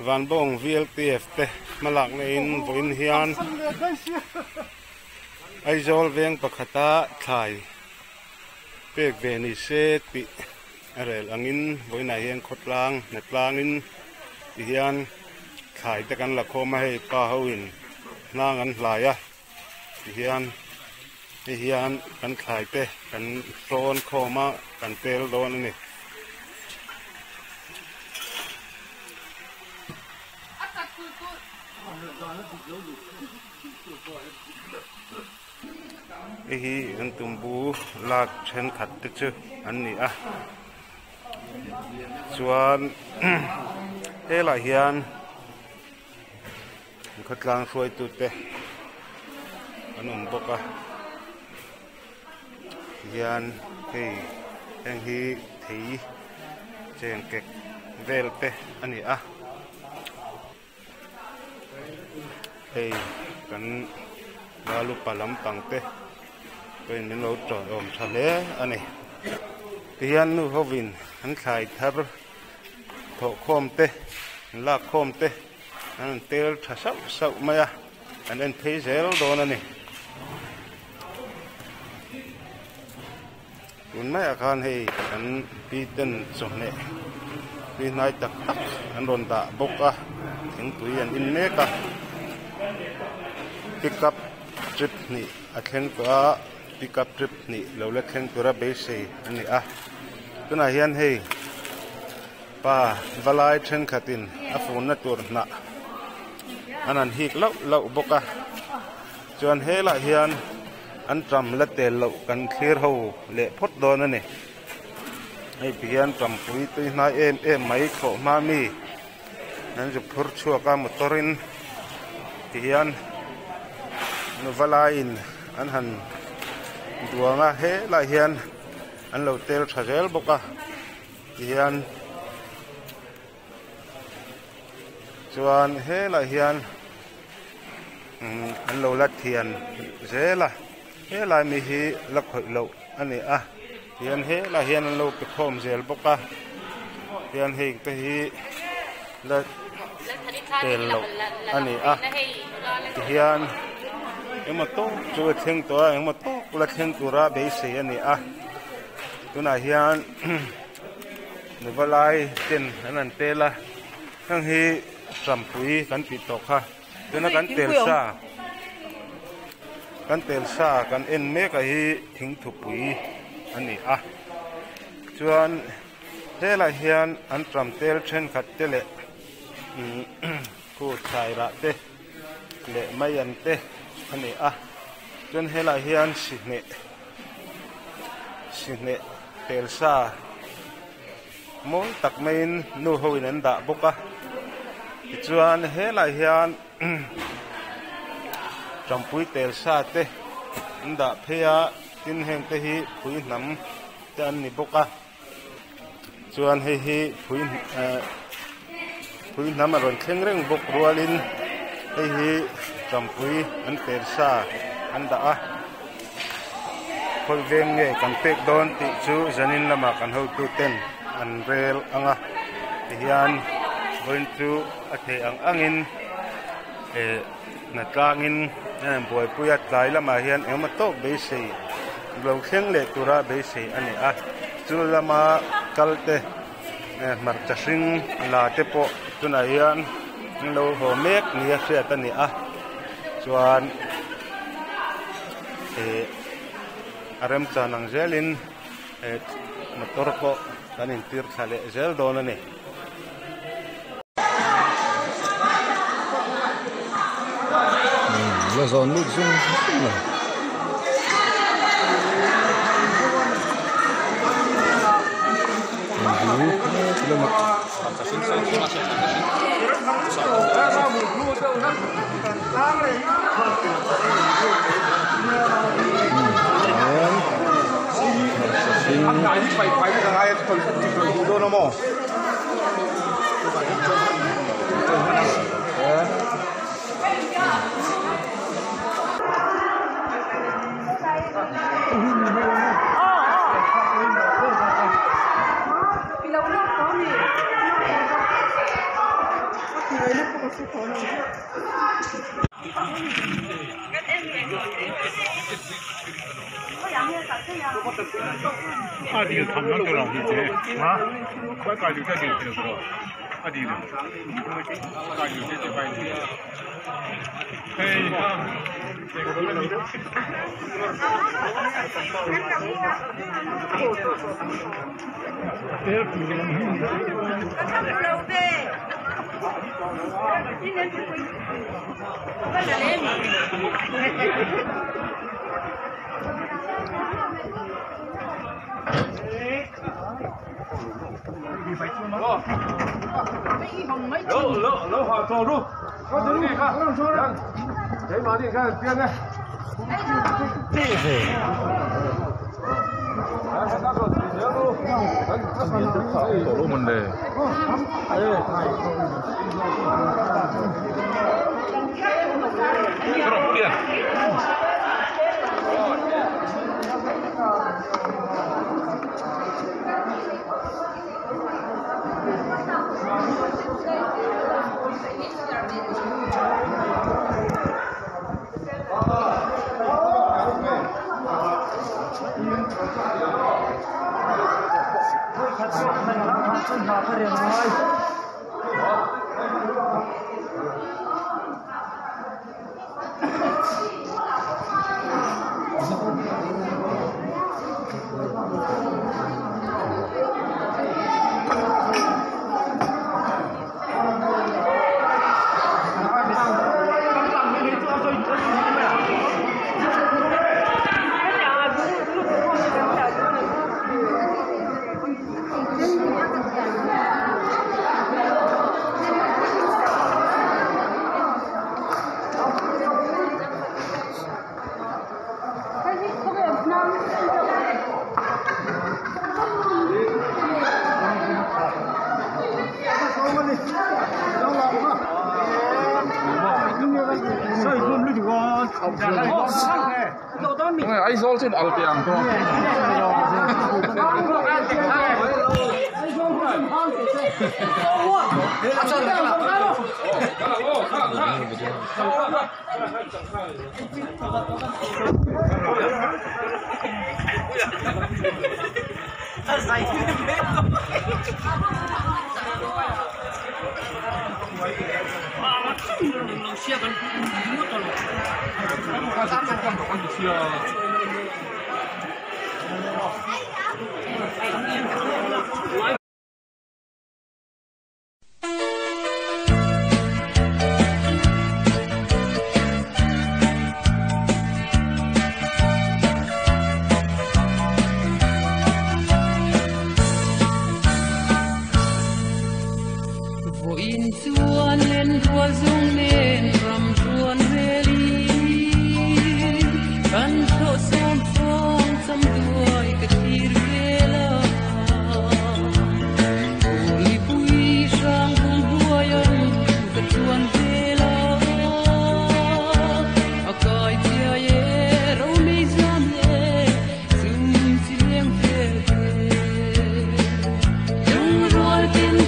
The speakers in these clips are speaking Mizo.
Vanbawng VLTF te hmalakna in vawiin hian Aizawl veng pakhata thlai pek ve ni se tih a rel angin vawiinah hian khawtlang hnatlangin ti hian thlai te kan la khawm a hei pa ho in hnang an hlai a ti hian hei hian kan thlai te kan hrawn khawm a kan tel dawn a ni. Hei hi an tumbu lak thenkhat te chu an ni a chuan helaiah hian khawtlang hruaitu te an awm bawk a tihian hei heng hi thei cheng kek vel te a ni a. Hei kan valupa lampang te pawhin min lo tawiawm tha hle a ni. Tihian nu hovin an thlai thar thawhkhawm te an lakkhawm te an rawn tel tha sauh sauh mai a, an en phei zel dawn a ni. Tun maiah khan hei kan pi ten chawhmeh tui hnai tak tak an rawn dah bawk a thingpui an in mek a pickup trip hnih a thleng tawh a pickup trip hnih lo la thleng tura beisei a ni a tunah hian hei pa valai thenkhatin a funna tur hnah an han hik lauh lauh bawk a chuan helaiah hian. An ṭam la tel loh kan thlir ho leh phawt dawn a ni. Hei ti hian ṭampui tui hnai em em mai thlawh hma mi an zuk phur chhuak a motor in ti hian nuva laiin an han duang a helaiah hian an lo tel tha zel bawk a ti hian chuan helaiah hian. An lo la thian zel a helai mi hi la khawih loh a ni a tihian helaiah hian an lo pe khawm zel bawk a tihian heng te hi la tel loh a ni a tihian engmaw tawk chu a thleng tawh a engmaw tawk la thleng tura beisei a ni a tunah hian nuva lai ten an han tel a heng hi. Trampui kan tih tawh kha tuna kan tel sa kan tel sa kan en mek a hi thingthupui a ni a chuan helaiah hian an tram tel thenkhat te leh khu chai rah te leh mai an te a ni a chuan helaiah hian sihhneh sihhneh tel sa. Mawi tak maiin nu ho in an dah bawk a tichuan helaiah hian tampui tel sa te an dah phei a tin heng te hi phui hnam te an ni bawk a chuan hei hi phui eh phui hnam a rawn thleng reng bawk rualin hei hi tampui an tel sa an dah a. Khawi veng nge kan pek dawn tih chu zanin lamah kan hotu ten an rel ang a tihian vawiin chu a theih ang angin eh hnatlangin a rawn buaipui a tlai lamah hian engemaw tawk beisei lo thleng leh tura beisei a ni a chu lama kal te eh hmarcha hring la te pawh tunah hian an lo haw mek nia hriat a ni a chuan. Ih a remchan ang zelin eh motor pawh kan intir thla leh zel dawn a ni. La zawn lut zung zung a.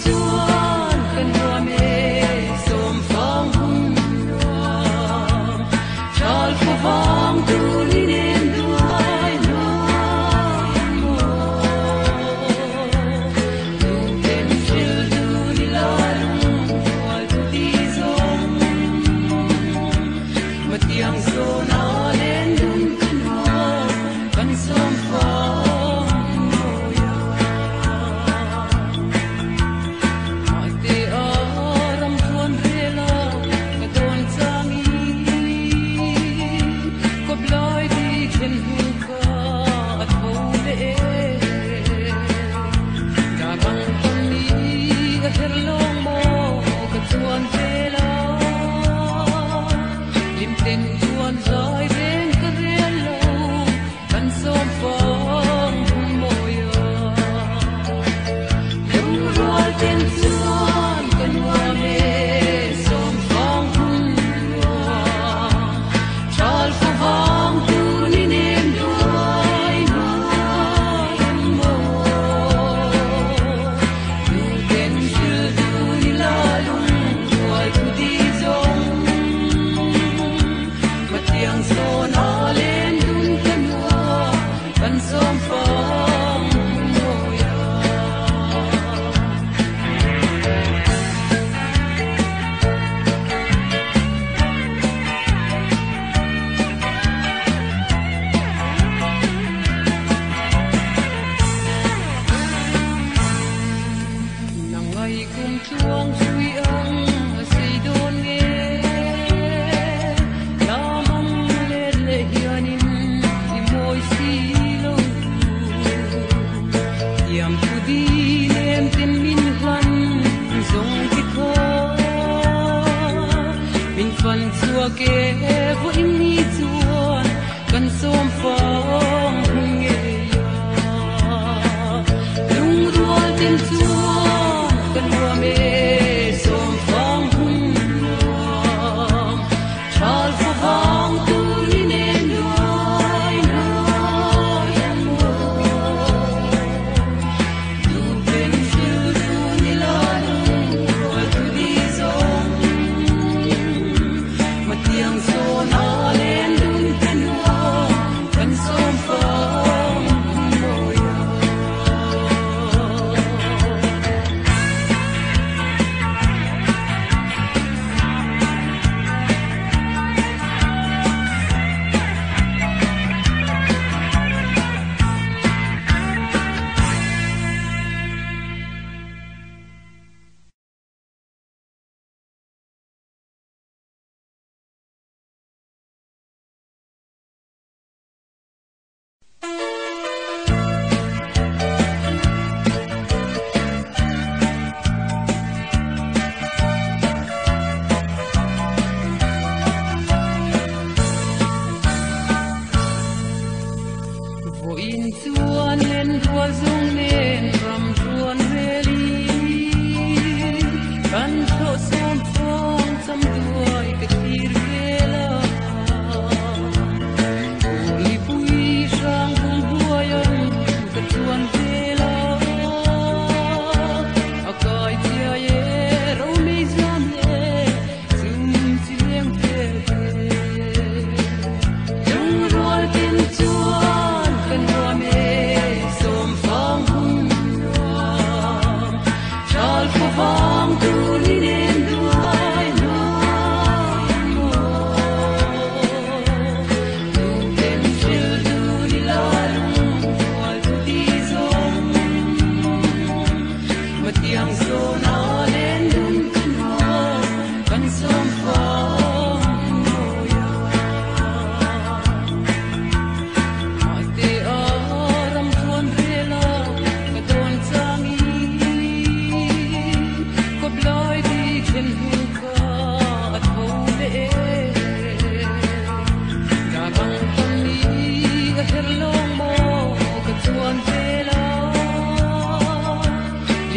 Chuan kan ruam e som phong.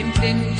Lim ten.